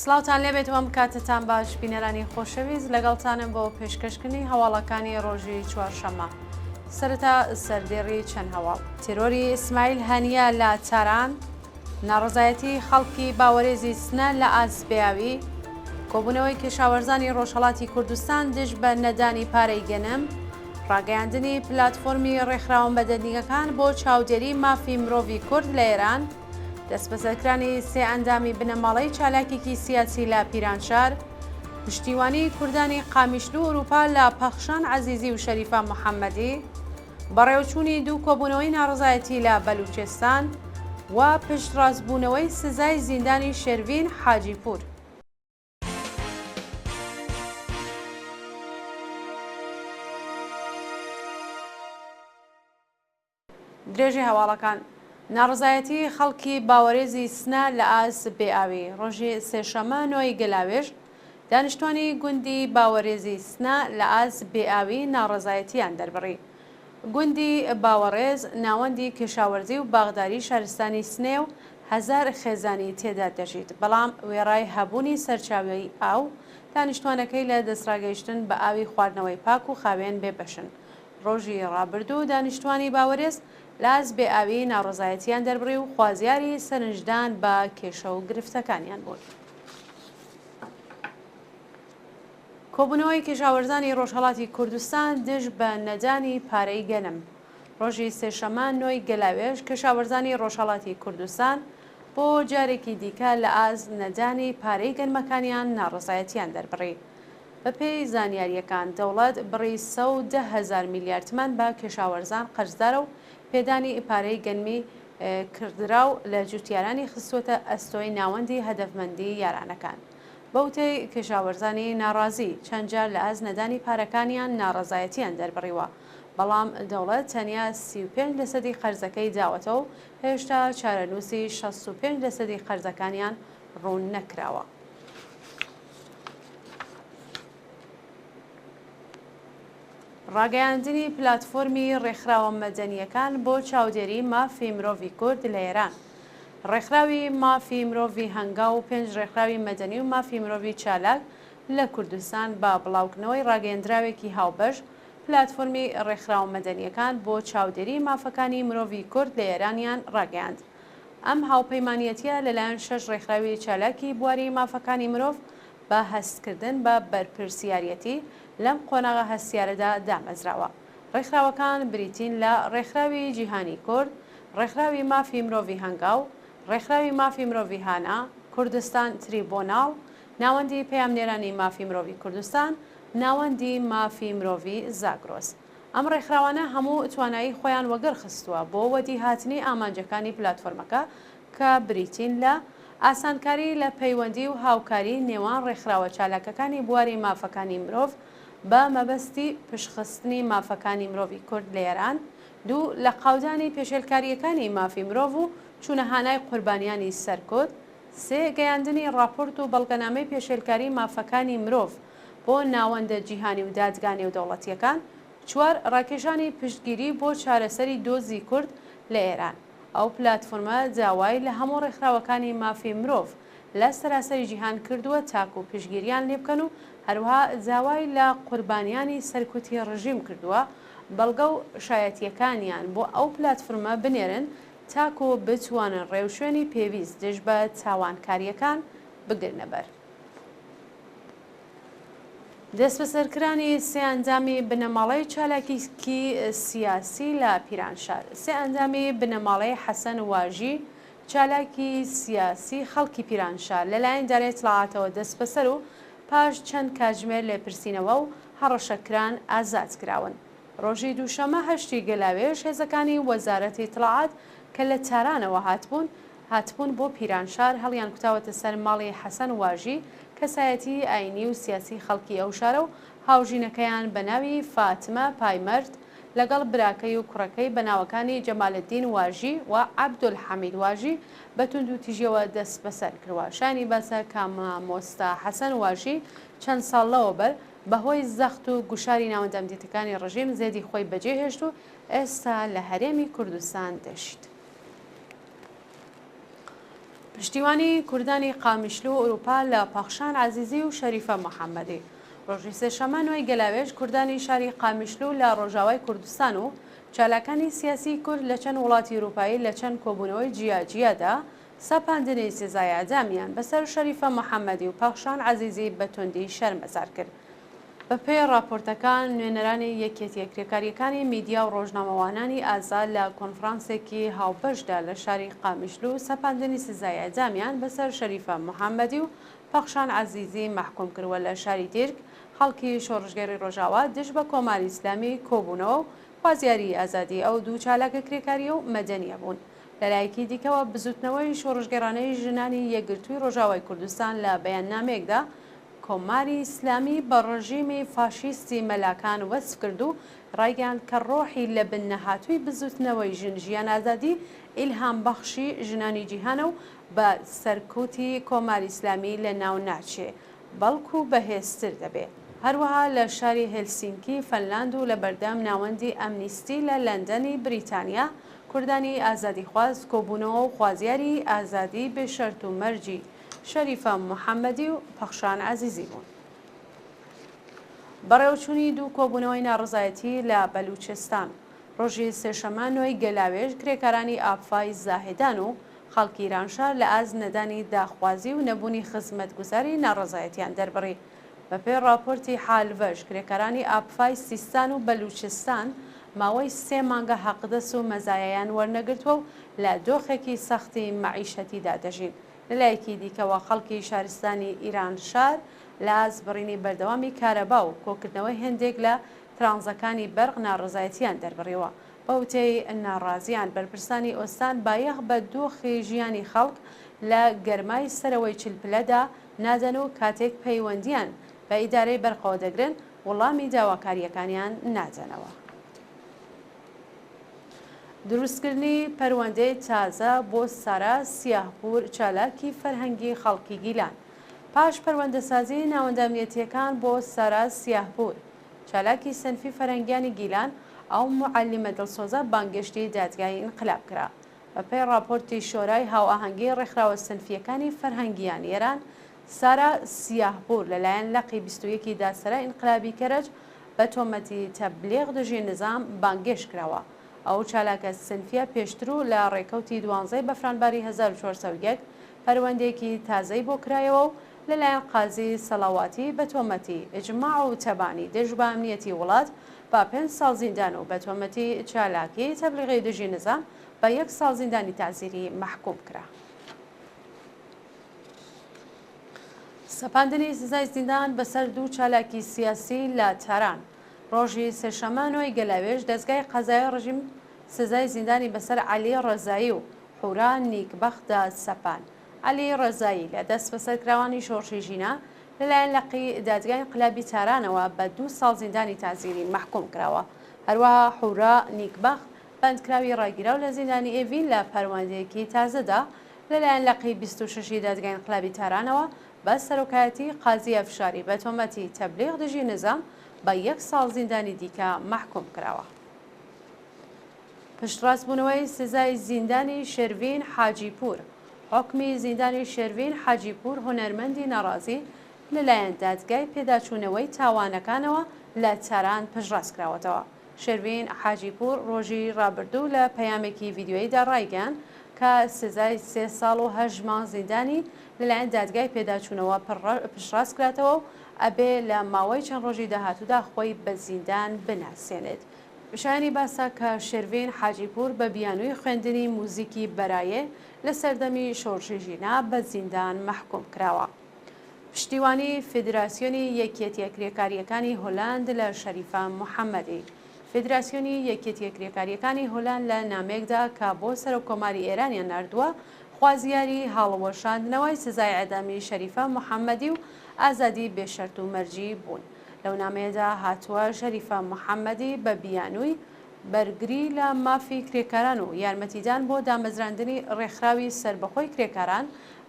سڵاوتان لێبێت و ئەم کاتەتان باش بینەرانی خۆشەویست لەگەڵتانم بۆ پێشکەشکردنی هەواڵەکانی ڕۆژی چوارشەممە. سەرەتا سەردێڕی چەند هەواڵ. تێرۆری ئیسماعیل هەنیە لە تاران، ناڕەزایەتی خەڵکی باوەرێزی سنە لە ئاست بێئاوی، کۆبوونەوەی کشاوەرزانی ڕۆژهەڵاتی کوردستان دژ بە نەدانی پارەی گەنم، ڕاگەیاندنی پلاتفۆرمی ڕێکخراوە مەدەنییەکان بۆ چاودێری مافی مرۆڤی کورد لە ئێران، دەستبەسەرکرانی سێ ئەندامی بنەماڵەی چالاکێکی سیاسی لە پیرانشار، پشتیوانی کوردانی قامیشلو و ئورووپا لە پەخشان عەزیزی و شەریفە محەممەدی، بەڕێوەچوونی دوو کۆبوونەوەی ناڕەزایەتی لە بەلوچستان و پشتڕاستبوونەوەی سزای زیندانی شێرڤین حاجیپوور. درێژەی هەواڵەکان، ناڕەزایەتی خەڵکی باوەرێزی سنە لە ئاست بێ ئاوی ڕۆژی سێشەممە نۆی گەلاوێژ، دانیشتوانی گوندی باوەرێزی سنە لە ئاست بێ ئاوی ناڕەزایەتیان دەربڕی. گوندی باوەڕێز ناوەندی کشاوەرزی و باخداری شارستانی سنەیە و هەزار خێزانی تێدا دەژیت، بەڵام وێڕای هەبوونی سەرچاوەی ئاو، دانیشتوانەکەی لە دەستڕاگەیشتن بە ئاوی خواردنەوەی پاک و خاوێن بێبەشن. ڕۆژی ڕابردوو دانیشتوانی باوەرێز لە ئاست بێ ئاوی ناڕەزایەتیان دەربڕی و خوازیاری سەرنجدان بە کێشە و گرفتەکانیان بوون. کۆبوونەوەی کشاوەرزانی ڕۆژهەڵاتی کوردستان دژ بە نەدانی پارەی گەنم ڕۆژی سێشەممە نۆی گەلاوێژ کشاوەرزانی ڕۆژهەڵاتی کوردستان بۆ جارێکی دیکە لە ئاست نەدانی پارەی گەنمەکانیان ناڕەزایەتیان دەربڕی. بەپێی زانیارییەکان، دەوڵەت بڕی 110 هەزار میلیار تمەن بە کشاوەرزان قەرزدارە و پێدانی پارەی گەنمی کڕدراو لە جوتیارانی خستووەتە ئەستۆی ناوەندی هەدەفمەندی یارانەکان. بە وتەی کشاوەرزانی ناڕازی، چەند جار لە ئاست نەدانی پارەکانیان ناڕەزایەتییان دەربڕیوە، بەڵام دەوڵەت تەنیا 35 لەسەدی قەرزەکەی داوەتەوە و هێشتا چارەنووسی 65 لەسەدی قەرزەکانیان ڕوون نەکراوە. ڕاگەیاندنی پلاتفۆرمی ڕێکخراوە مەدەنییەکان بۆ چاودێری مافی مرۆڤی کورد لە ئێران. ڕێکخراوی مافی مرۆڤی هەنگاو و پێنج ڕێکخراوی مەدەنی و مافی مرۆڤی چالاک لە کوردستان بە بڵاوکردنەوەی ڕاگەیەندراوێکی هاوبەش پلاتفۆرمی ڕێکخراوە مەدەنییەکان بۆ چاودێری مافەکانی مرۆڤی کورد لە ئێرانیان ڕاگەیاند. ئەم هاوپەیمانیەتیە لەلایەن شەش ڕێکخراوی چالاکی بواری مافەکانی مرۆڤ بە هەستکردن بە بەرپرسیاریەتی لەم قۆناغە هەستیارەدا دامەزراوە. ڕێکخراوەکان بریتین لە ڕێکخراوی جیهانی کورد، ڕێکخراوی مافی مرۆڤی هەنگاو، ڕێکخراوی مافی مرۆڤی هانا، کوردستان تریبۆناڵ، ناوەندی پەیامنێرانی مافی مرۆڤی کوردستان، ناوەندی مافی مرۆڤی زاگرۆس. ئەم ڕێکخراوانە هەموو توانایی خۆیان وەگەڕ خستووە بۆ وەدیهاتنی ئامانجەکانی پلاتفۆرمەکە کە بریتین لە، ئاسانکاری لە پەیوەندی و هاوکاری نێوان ڕێکخراوە چالاکەکانی بواری مافەکانی مرۆڤ بە مەبەستی پشخستنی مافەکانی مرۆڤی کورد لە ئێران، دوو لەقاودانی پێشێلکارییەکانی مافی مرۆڤ و چوونە هانای قوربانیانی سەرکوت، سێ گەیاندنی ڕاپۆرت و بەڵگەنامەی پێشێلکاری مافەکانی مرۆڤ بۆ ناوەندە جیهانی و دادگا نێودەوڵەتییەکان، چوار ڕاکێشانی پشتگیری بۆ چارەسەری دۆزی کورد لە ئێران. ئەو پلاتفۆرمە داوای لە هەموو ڕێکخراوەکانی مافی مرۆڤ لە سەراسەری جیهان کردووە تاکوو پشتگیریان لێ بکەن و هەروەها داوای لە قوربانیانی سەرکوتی ڕژیم کردووە بەڵگە و شایەتییەکانیان بۆ ئەو پلاتفرمە بنێرن تاکوو بتوانن ڕێوشوێنی پێویست دژ بە تاوانکارییەکان بگرنە بەر. دەستبەسەرکرانی سێ ئەندامی بنەماڵەی چالاکێکی سیاسی لە پیرانشار. سێ ئەندامی بنەماڵەی حەسەن واژی، چالاکی سیاسی خەڵکی پیرانشار لەلایەن ئیدارەی ئیتڵاعاتەوە دەستبەسەر و پاش چەند کاتژمێر لێپرسینەوە و هەڕەشەکران ئازاد کراون. ڕۆژی دووشەممە هەشتی گەلاوێژ هێزەکانی وەزارەتی ئیتڵاعات کە لە تارانەوە هاتبوون هاتبوون بۆ پیرانشار هەڵیانکوتاوەتە سەر ماڵی حەسەن واژی کەسایەتیی ئایینی و سیاسی خەڵکی ئەو شارە و هاوژینەکەیان بە ناوی فاتمە پایمەرد لەگەڵ براکەی و کوڕەکەی بە ناوەکانی جەمالەدین واژی و عەبدولحەمید واژی بە توندوتیژیەوە دەستبەسەر کروە. شایانی باسە کە مامۆستا حەسەن واژی چەند ساڵ لەوەبەر بە هۆی زەخت و گوشاری ناوەندە ئەمنیەتەکانی ڕژیم زێدی خۆی بەجێ هێشت و ئێستا لە هەرێمی کوردستان دەژیت. پشتیوانی کوردانی قامیشلو و ئورووپا لە پەخشان عەزیزی و شەریفە محەممەدی. ڕۆژی سێشەممە نۆی گەلاوێژ کوردانی شاری قامیشلو لە ڕۆژاوای کوردستان و چالاکانی سیاسیی کورد لە چەند وڵاتی ئورووپایی لە چەند کۆبوونەوەی جیاجیادا سەپاندنی سزای ئێعدامیان بەسەر شەریفە محەممەدی و پەخشان عەزیزی بە توندی شەرمەزار کرد. بەپێی ڕاپۆرتەکان، نوێنەرانی یەکیەتییە کرێکارییەکانی میدیا و ڕۆژنامەوانانی ئازاد لە کۆنفرانسێکی هاوبەشدا لە شاری قامیشلو سەپاندنی سزای ئێعدامیان بەسەر شەریفە محەممەدی و پەخشان عەزیزی مەحکوم کرد و لە شاری دیرک خەڵکی شۆڕشگێڕی ڕۆژاوا دژ بە کۆماری ئیسلامی کۆبوونەوە و خوازیاری ئازادی ئەو دوو چالاکە کرێکارییە و مەدەنییە بوون. لەلایەکی دیکەوە بزووتنەوەی شۆڕشگێڕانەی ژنانی یەکگرتووی ڕۆژاوای کوردستان لە بەیاننامەیەکدا کۆماری ئیسلامی بە ڕژیمی فاشیستی مەلاکان وەسف کرد و ڕایگەیاند کە ڕۆحی لەبن نەهاتووی بزووتنەوەی ژن ژیان ئازادی ئیلهامبەخشی ژنانی جیهانە و بە سەرکوتی کۆماری ئیسلامی لە ناو ناچێ بەڵکوو بەهێزتر دەبێ. هەروەها لە شاری هێلسینکی فەنلاند و لە بەردەم ناوەندی ئەمنیستی لە لەندەنی بریتانیا کوردانی ئازادیخواز کۆبوونەوە و خوازیاری ئازادی بێ شەرت و مەرجی شەریفە محەمەدی و پەخشان عەزیزی بوون. بەڕێوەچوونی دوو کۆبوونەوەی ناڕەزایەتی لە بەلوچستان ڕۆژی سێشەممە نۆی گەلاوێژ کرێکارانی ئاپفای زاهێدان و خەڵکی ئیرانشار لە ئاست نەدانی داخوازی و نەبوونی خزمەتگوزاری ناڕەزایەتیان دەربڕی. بەپێی ڕاپۆرتی حالڤەش کرێکارانی ئاپفای سیستان و بەلوچستان ماوەی سێ مانگە حەقدەست و مەزایایان وەرنەگرتووە و لە دۆخێکی سەختی مەعیشەتیدا دەژین. لەلایەکی دیکەوە خەڵکی شارستانی ئیرانشار لە ئاست بڕینی بەردەوامی کارەبا و کۆکردنەوەی هێندێک لە ترانزەکانی بەرق ناڕەزایەتییان دەربڕیوە. بە وتەی ناڕازییان بەرپرسانی ئۆستان بایەخ بە دۆخی ژیانی خەڵک لە گەرمای سەرەوەی 40 پلەدا نادەن و کاتێک پەیوەندییان بە ئیدارەی بەرقەوە دەگرن وڵامی داواکارییەکانیان نادەنەوە. دروستکردنی پەروەندەی تازە بۆ سارا سیاهپوور چالاکی فەرهەنگی خەڵکی گیلان پاش پەروەندەسازیی ناوەندە ئەمنیەتییەکان بۆ سارا سیاهپوور چالاکی سنفی فەرهەنگیانی گیلان، ئەو موعەلیمە دڵسۆزە بانگێشتی دادگای ئینقلاب کرا. بەپێی ڕاپۆرتی شۆرای هاوئاهەنگیی ڕێکخراوە سنفییەکانی فەرهەنگییانی ئێران، سارا سیاهپوور لەلایەن لقی 21 ی دادسەرای ئینقلابی کەرەج بە تۆمەتی تەبلیغ دژی نزام بانگێشت کراوە. ئەو چالاکە سنفییە پێشتر و لە ڕێکەوتی دوانزەی بەفرانباری 1401 پەروەندەیەکی تازەی بۆ کرایەوە و لەلایەن قازی سەڵاواتی بە تۆمەتی ئیجماع و تەبانی دژ بە ئەمنیەتی وڵات بە پێنج ساڵ زیندان و بە تۆمەتی چالاکی تەبلیغی دژی نزام بە یەک ساڵ زیندانی تەعزیری مەحکووم کرا. سەپاندنی سزای زیندان بەسەر دوو چالاکی سیاسی لە تاران ڕۆژی سێشەممە نۆی گەلاوێژ دەزگای قەزایی ڕژیم سزای زیندانی بەسەر عەلی ڕەزایی و حورا نیکبەختدا سەپاند. عەلی ڕەزایی لە دەستبەسەرکراوانی شۆڕشی ژینا لەلایەن لقی دادگای ئینقلابی تارانەوە بە دوو ساڵ زیندانی تەعزیری مەحکووم کراوە. هەروەها حورا نیکبەخت بەندکراوی ڕاگیراو لە زیندانی ئێڤین لە پەروەندەیەکی تازەدا لەلایەن لقی 26 ی دادگای ئینقلابی تارانەوە بە سەرۆکایەتی قازی ئەفشاری بە تۆمەتی تەبلیغ دژی نزام بە یەک ساڵ زیندانی دیکە مەحکووم کراوە. پشتڕاستبوونەوەی سزای زیندانی شێرڤین حاجیپوور حوکمی زیندانی شێرڤین حاجیپوور هونەرمەندی ناڕازی لەلایەن دادگای پێداچوونەوەی تاوانەکانەوە لە تاران پشتڕاستکراوەتەوە. شێرڤین حاجیپوور ڕۆژی ڕابردوو لە پەیامێکی ڤیدیۆییدا ڕایگەیاند کە سزای سێ ساڵ و هەشت مانگ زیندانی لەلایەن دادگای پێداچوونەوە پشتڕاستکراتەوە و ئەبێ لە ماوەی چەند ڕۆژی داهاتوودا خۆی بە زیندان بناسێنێت. شایانی باسە کە شێرڤین حاجیپوور بە بیانووی خوێندنی موزیکی بەرایێ لە سەردەمی شۆڕشی ژینا بە زیندان مەحکووم کراوە. پشتیوانی فێدراسیۆنی یەکیەتیە کرێکارییەکانی هۆلەند لە شەریفە محەممەدی فێدراسیۆنی یەکیەتیە کرێکارییەکانی هۆلەند لە نامەیەکدا کە بۆ سەرۆک کۆماری ئێرانیان ناردووە خوازیاری هەڵوەشاندنەوەی سزای ئێعدامی شەریفە محەممەدی و ئازادی بێ شەرت و مەرجی بوون. لەو نامەیەدا هاتووە، شەریفە محەممەدی بە بیانووی بەرگری لە مافی کرێکاران و یارمەتیدان بۆ دامەزراندنی ڕێکخراوی سەربەخۆی کرێکاران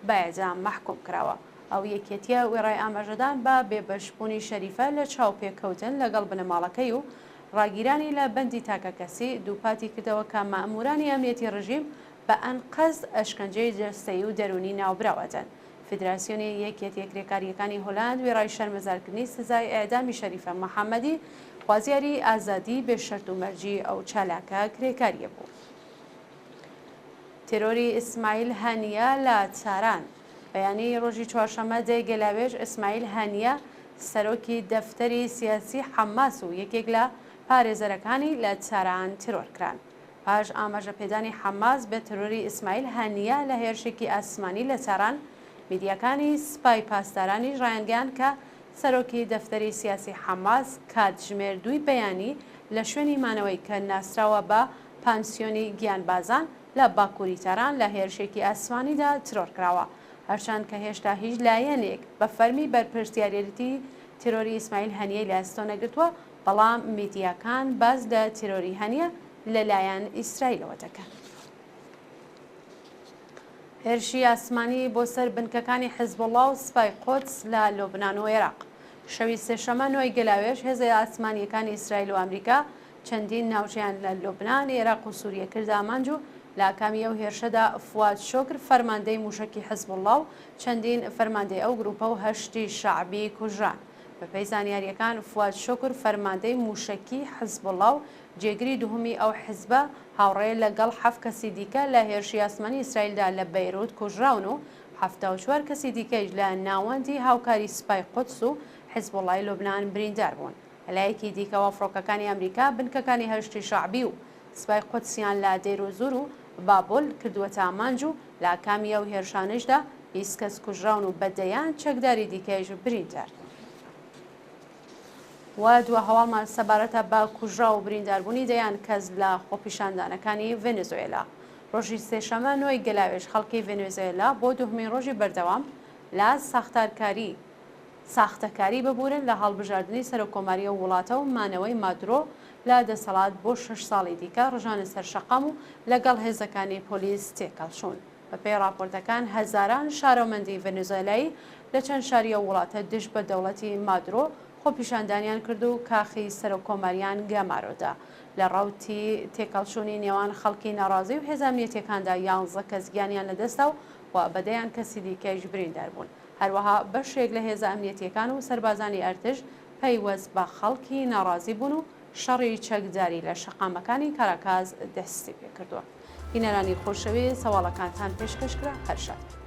بە ئێعدام مەحکووم کراوە. ئەو یەکیەتییە وێڕای ئاماژەدان بە بێبەشبوونی شەریفە لە چاوپێکەوتن لەگەڵ بنەماڵەکەی و ڕاگیرانی لە بەندی تاکەکەسی، دووپاتی کردەوە کە مەئموورانی ئەمنیەتی ڕژیم بە ئەنقەست ئەشکەنجەی جەستەیی و دەروونی ناوبراو ئەدەن. فیدراسیۆنی یەکیەتیە کرێکارییەکانی هۆلەند وێڕای شەرمەزارکردنی سزای ئێعدامی شەریفە محەممەدی، خوازیاری ئازادیی بێ شەرت و مەرجی ئەو چالاکە کرێکارییە بوو. تێرۆری ئیسماعیل هەنییە لە تاران. بەیانی ڕۆژی چوارشەممە دەی گەلاوێژ ئیسماعیل هەنییە سەرۆکی دەفتەری سیاسی حەماس و یەکێک لە پارێزەرەکانی لە تاران تێرۆر کران. پاش ئاماژەپێدانی حەماس بە تێرۆری ئیسماعیل هەنییە لە هێرشێکی ئاسمانی لە تاران، میدیاکانی سپای پاسدارانیش ڕایانگەیاند کە سەرۆکی دەفتەری سیاسی حەماس کاتژمێر دووی بەیانی لە شوێنی مانەوەی کە ناسراوە بە پانسیۆنی گیانبازان لە باکووری تاران لە هێرشێکی ئاسمانیدا ترۆر کراوە. هەرچەند کە هێشتا هیچ لایەنێک بە فەرمی بەرپرسیارێتی تێرۆری ئیسماعیل هەنیەی لە ئەستۆ نەگرتووە، بەڵام میدیاکان باس لە تێرۆری هەنیە لە لایەن ئیسرائیلەوە دەکەن. هێرشی ئاسمانی بۆ سەر بنکەکانی حزبوڵڵا و سپای قودس لە لوبنان و عێراق. شەوی سێشەممە نۆی گەلاوێژ هێزە ئاسمانییەکانی ئیسرائیل و ئەمریکا چەندین ناوچەیان لە لوبنان، عێراق و سوریە کردە ئامانج و لە ئاکامی ئەو هێرشەدا فواد شوکر فەرماندەی مووشەکی حزبوڵڵا و چەندین فەرماندەی ئەو گرووپە و هەشتی شەعبی کوژران. بەپێی زانیارییەکان فواد شوکر فەرماندەی مووشەکی حزبوڵڵا و جێگری دووهەمی ئەو حزبە هاوڕێ لە گەڵ حەفت کەسی دیکە لە هێرشی ئاسمانی ئیسرائیلدا لە بەیروت کوژراون و 74 کەسی دیکەیش لە ناوەندی هاوکاری سپای قودس و حزبوڵڵای لوبنان بریندار بوون. لە لایەکی دیکەوە فڕۆکەکانی ئەمریکا بنکەکانی هەشتی شەعبی و سپای قودسیان لە دەیرۆزور و بابل کردووەتە ئامانج و لە ئاکامی ئەو هێرشانەیشدا 20 کەس کوژراون و بە دەیان چەکداری دیکەیش بریندار بوون. و دوا هەواڵمان سەبارەتە بە کوژراو و برینداربوونی دەیان کەس لە خۆپیشاندانەکانی ڤەنزوێلا. ڕۆژی سێشەممە نۆی گەلاوێژ خەڵکی ڤەنزوێلا بۆ دووهەمین ڕۆژی بەردەوام لە ساختارکاری ساختەکاری ببورن لە هەڵبژاردنی سەرۆککۆماری ئەو وڵاتە و مانەوەی مادورۆ لە دەسەڵات بۆ شەش ساڵی دیکە ڕژانە سەر شەقام و لەگەڵ هێزەکانی پۆلیس تێکەڵچوون. بەپێی ڕاپۆرتەکان هەزاران شارۆمەندی ڤەنزوێلایی لە چەند شاری ئەو وڵاتە دژ بە دەوڵەتی مادورۆ خۆپیشاندانیان کرد و کاخی سەرۆککۆماریان گەمارۆدا. لە ڕەوتی تێکەڵچوونی نێوان خەڵکی ناڕازی و هێزە ئەمنیەتیەکاندا یانزە کەس گیانیان لەدەستدا و بە دەیان کەسی دیکەیش بریندار بوون. هەروەها بەشێک لە هێزە ئەمنیەتییەکان و سەربازانی ئەرتش پەیوەست بە خەڵکی ناڕازی بوون و شەڕی چەکداری لە شەقامەکانی کاراکاس دەستی پێکردووە. بینەرانی خۆشەویست هەواڵەکانتان پێشکەش کرا هەر شاد بن.